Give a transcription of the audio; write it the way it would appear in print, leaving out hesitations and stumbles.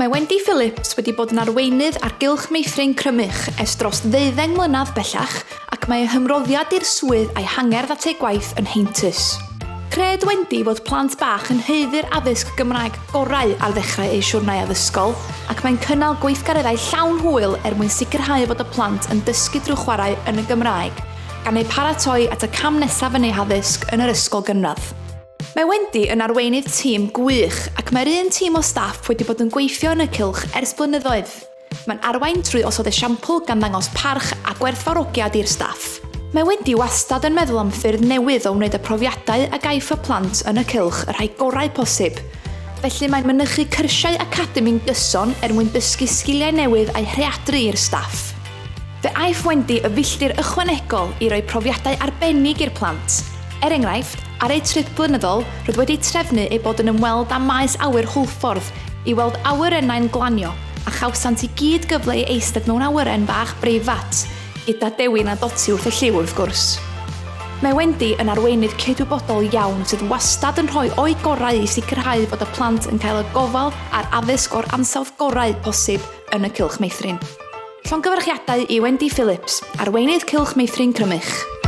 Mae Wendy Phillips wedi bod yn arweinydd ar Gylch Meithrin Crymych ers dros ddeuddeng mlynedd bellach ac mae ei hymroddiad i'r swydd a'i hangerdd at ei gwaith yn heintus. Cred Wendy fod plant bach yn haeddu'r addysg Gymraeg gorau ar ddechrau eu siwrnai addysgol ac mae'n cynnal gweithgareddau llawn hwyl er mwyn sicrhau fod y plant yn dysgu drwy chwarae yn y Gymraeg, gan eu paratoi at y cam nesaf yn eu haddysg yn yr ysgol gynradd. Mae Wendy yn arweinydd tîm gwych ac mae'r un tîm o staff wedi bod yn gweithio yn y cylch ers blynyddoedd. Mae'n arwain trwy osod esiampl gan ddangos parch a gwerthfawrogiad i'r staff. Mae Wendy wastad yn meddwl am ffyrdd newydd o wneud y profiadau a gaiff y plant yn y cylch y rhai gorau posib. Felly mae'n mynychu cyrsiau academi'n gyson er mwyn dysgu sgiliau newydd a'u rhaeadru i'r staff. Fe aiff Wendy y filltir ychwanegol i roi profiadau arbennig i'r plant. Er enghraifft, ar eu trip blynyddol, roedd wedi trefnu eu bod yn ymweld â maes awyr Hwlffordd i weld awyrennau'n glanio, a chawsant i gyd gyfle i eistedd mewn awyren fach breifat, gyda Dewin a Doti wrth y llyw wrth gwrs. Mae Wendy yn arweinydd cydwybodol iawn sydd wastad yn rhoi o'i gorau i sicrhau fod y plant yn cael y gofal a'r addysg o'r ansawdd gorau posib yn y Cylch Meithrin. Llongyfarchiadau i Wendy Phillips, arweinydd Cylch Meithrin Crymych.